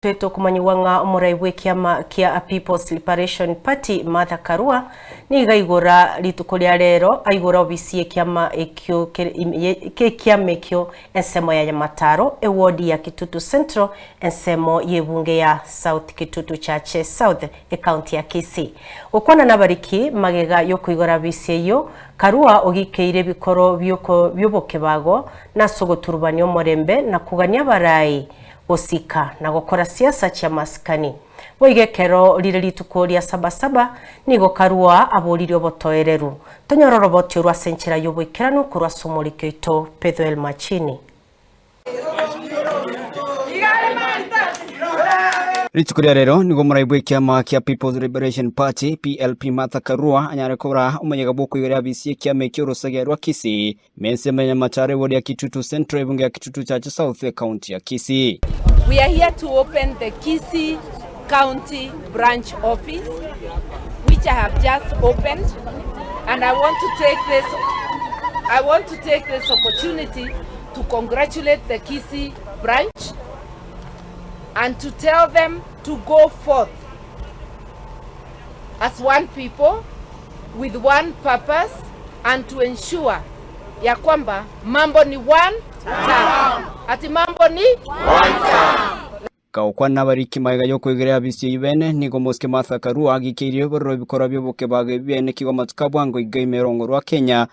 Twete okomanyigwa ng'a omorai bw'ekiama kia People's Liberation Party Martha Karua nigo aigora rituko ria rero aigora obisi y'ekiama ekio kekiama ekio ensemo ya Nyamataro eward ya Kitutu Central ensemo y'ebunge ya South Kitutu Chache South ecounty ya Kisii. Gokwana nabariki magega yokoigora abisi eyio Karua ogikeire ebikoro biobokebago nase ogoturubania omorembe na kogania abarai gosika na gokora siasa chi'amasikani. Boigo ekero rire rituko ria Sabasaba, nigo Karua aboririe obotoereru, tonyore oroboti orwo ase enchera y'oboikeranu korwa ase omoriki oito Pethuel Machini. Rituko ria rero nigo omorai bw'ekiama kia People's Liberation Party, PLP, Martha Karua anyare kobora omoyega bw'okoigoria abisi y'ekiama ekio orosege rwa Kisii Ime ensemo ya Nyamataro ewodi ya Kitutu Central ebunge ya Kitutu Chache South ecounty ya Kisii. We are here to open the Kisii County Branch Office which I have just opened and I want to take this I want to take this opportunity to congratulate the Kisii branch and to tell them to go forth as one people with one purpose and to ensure ya kwamba mambo ni one term. Ati mambo ni one term. Gokwana nabariki magega y'okoigereria abisi eyio bene, nigo Mosike Martha Karua agikeirie bororo ebikorwa bi'obokebago ebi bene kigo amatuko a bwango iga ime erongo rwa Kenya,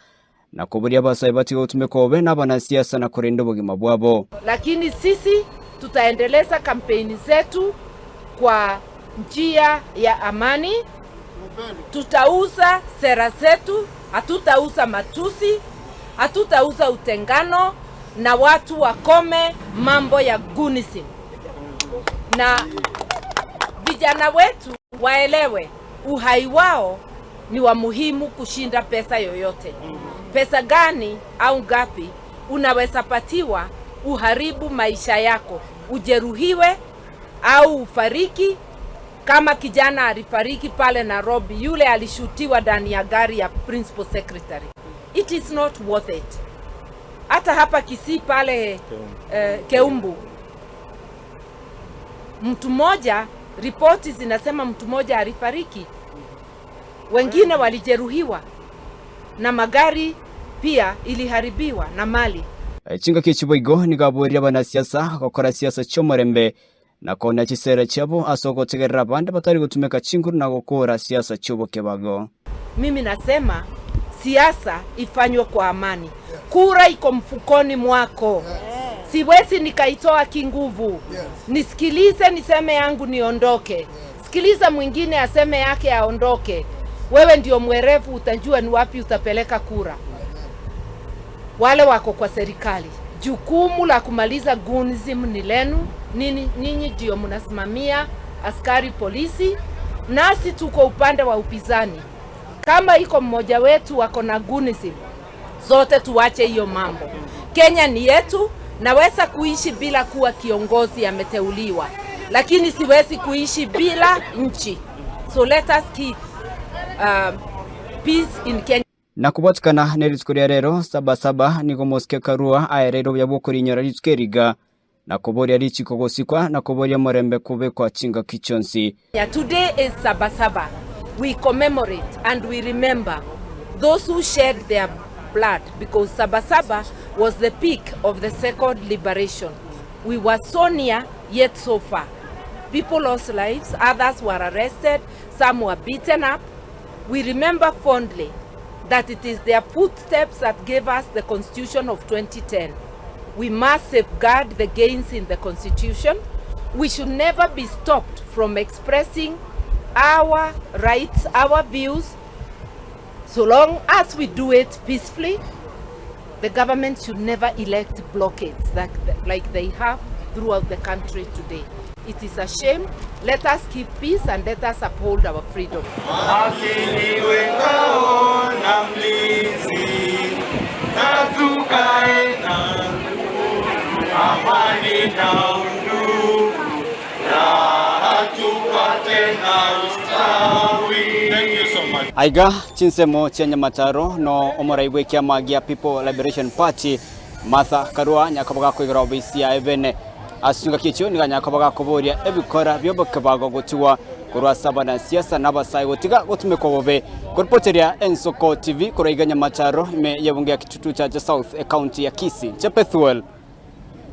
na koboria abasae batige gotumeka obobe nabanasiasa na korenda obogima bwabo. Lakini sisi tutaendeleza kampeni zetu kwa njia ya amani, tutauza sera zetu, hatutauza matusi, hatutauza utengano na watu wakome mambo ya gunism, na vijana wetu waelewe uhai wao ni wa muhimu kushinda pesa yoyote. Pesa gani au ngapi unaweza patiwa uharibu maisha yako, ujeruhiwe au ufariki kama kijana alifariki pale Nairobi, yule alishutiwa ndani ya gari ya principal secretary. It is not worth it. Hata hapa Kisii pale eh, Keumbu mtu mmoja, ripoti zinasema mtu mmoja alifariki, wengine walijeruhiwa na magari pia iliharibiwa na mali. Chingaki echi boigo nigo aborie abanasiasa gokora siasa chi'omorembe na konya chisera chiabo ase ogotegerera abande batari gotumeka chinguru na gokora siasa chi'obokebago. Mimi nasema siasa ifanywe kwa amani. Kura iko mfukoni mwako, siwezi nikaitoa kinguvu. Nisikilize niseme yangu niondoke, sikiliza mwingine aseme yake aondoke. Wewe ndio mwerevu, utajua ni wapi utapeleka kura. Wale wako kwa serikali, jukumu la kumaliza gunism ni lenu. Nini, ninyi ndio mnasimamia askari polisi, nasi tuko upande wa upinzani. Kama iko mmoja wetu wako na gunism, zote tuache hiyo mambo. Kenya ni yetu. Naweza kuishi bila kuwa kiongozi ameteuliwa, lakini siwezi kuishi bila nchi. So let us keep peace in Kenya. Na kobwatikana ne rituko ria rero Sabasaba nigo Mosike Karua aereire obuya bw'okorinyora rituko eriga na koboria richiko gosikwa na koboria omorembe kobekwa chingaki chionsi. Today is Sabasaba. We commemorate and we remember those who shed their blood because Sabasaba was the peak of the second liberation. We were so near yet so far. People lost lives, others were arrested, some were beaten up. We remember fondly that it is their footsteps that gave us the Constitution of 2010. We must safeguard the gains in the Constitution. We should never be stopped from expressing our rights, our views, so long as we do it peacefully. The government should never elect blockades like, like they have throughout the country today. It is a shame. Let us keep peace and let us uphold our freedom. Akiniwe ngao na mlinzi, na tukae na amani na undugu, raha tupate na ustawi. Thank you so much. Aiga chinsemo chia Nyamataro no omorai bw'ekiama gia People Liberation Party Martha Karua nyakoba gakoigora obisi yaye bene. Ase chingaki echio nigo anyare koba gakoboria ebikora bi'obokebago gotigwa korwa ase abanasiasa na abasae gotiga gotumekwa bobe. Koripoteria Ensoko TV korwa iga Nyamacharo ime y'ebunge ya Kitutu Chache South, ecounty ya Kisii, Nche Pethuel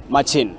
Machin.